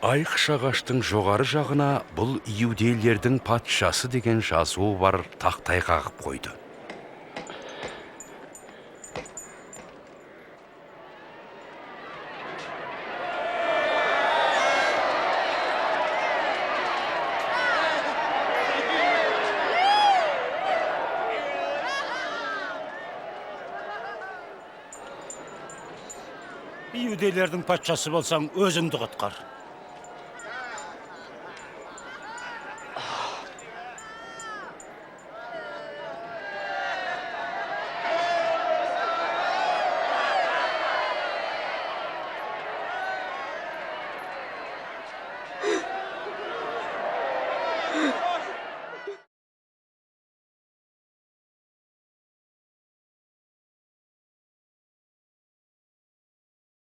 Айқыш ағаштың жоғары жағына «Бұл иудейлердің патшасы» деген жазуы бар тақтай қағып қойды. Иудейлердің патшасы болсаң, өзіңді құтқар.